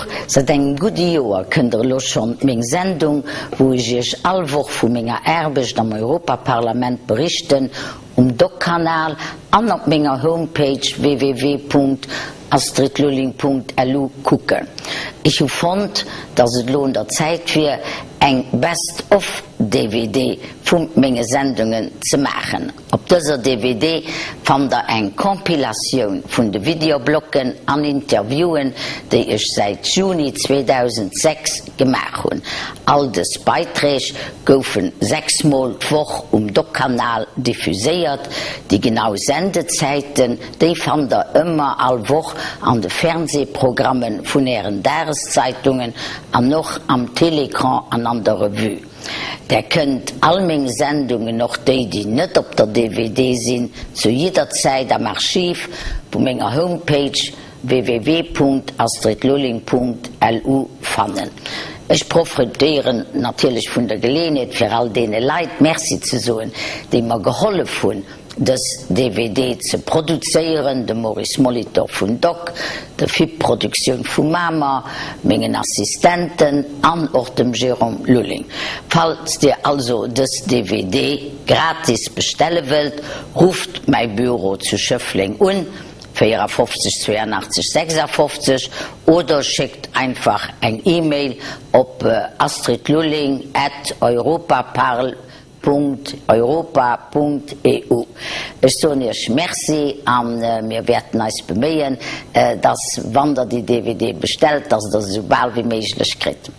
Bonjour, säit engem gudde Joer kënnt der elo schonn meng Sendung, wou ech iech all Woch vu menger Aarbecht am Europaparlament berichten, um Doc-Kanal an op menger Homepage www.astridlulling.lu kucken. Ech hu fonnt, dass et elo un der Zäit wier, eng Best of DVD vu menge Sendungen ze maachen. Op dëser DVD fannt der eng Compilatioun vun de Videoblocken an Interviewen, déi ech säit Juni 2006 gemaach hunn. All dës Beiträg goufen 6 mol d'Woch um Doc-Kanal diffuséiert. Déi genau Sendezäiten, déi fannt der ëmmer all Woch an de Fernsehprogrammen vun ären Dageszeitungen an och am Télécran an an der Revue. Der kënnt all meng Sendungen, och déi déi net op der DVD sinn, zu jidder Zäit am Archiv vu menger Homepage www.astridlulling.lu fannen. Ech profitéieren natierlech vun der Geleeënheet fir all deene Leit Merci ze soen, déi mer gehollef hunn, dës DVD ze produzéieren, dem Maurice Molitor vun Doc, der Fip Produktioun vu Mamer, mengen Assistenten an och dem Jérôme Lulling. Falls dir also dës DVD gratis bestelle wëllt, rufft mäi Büro zu Schëffleng un, 54 82 56, oder schéckt einfach eng E-Mail op astridlulling at europaparl. Europa. EU. Ech soen Iech Merci a mir wäerten eis beméien, dass, wann Der déi DVD bestellt, dass Der se esou bal wéi méiglech kritt.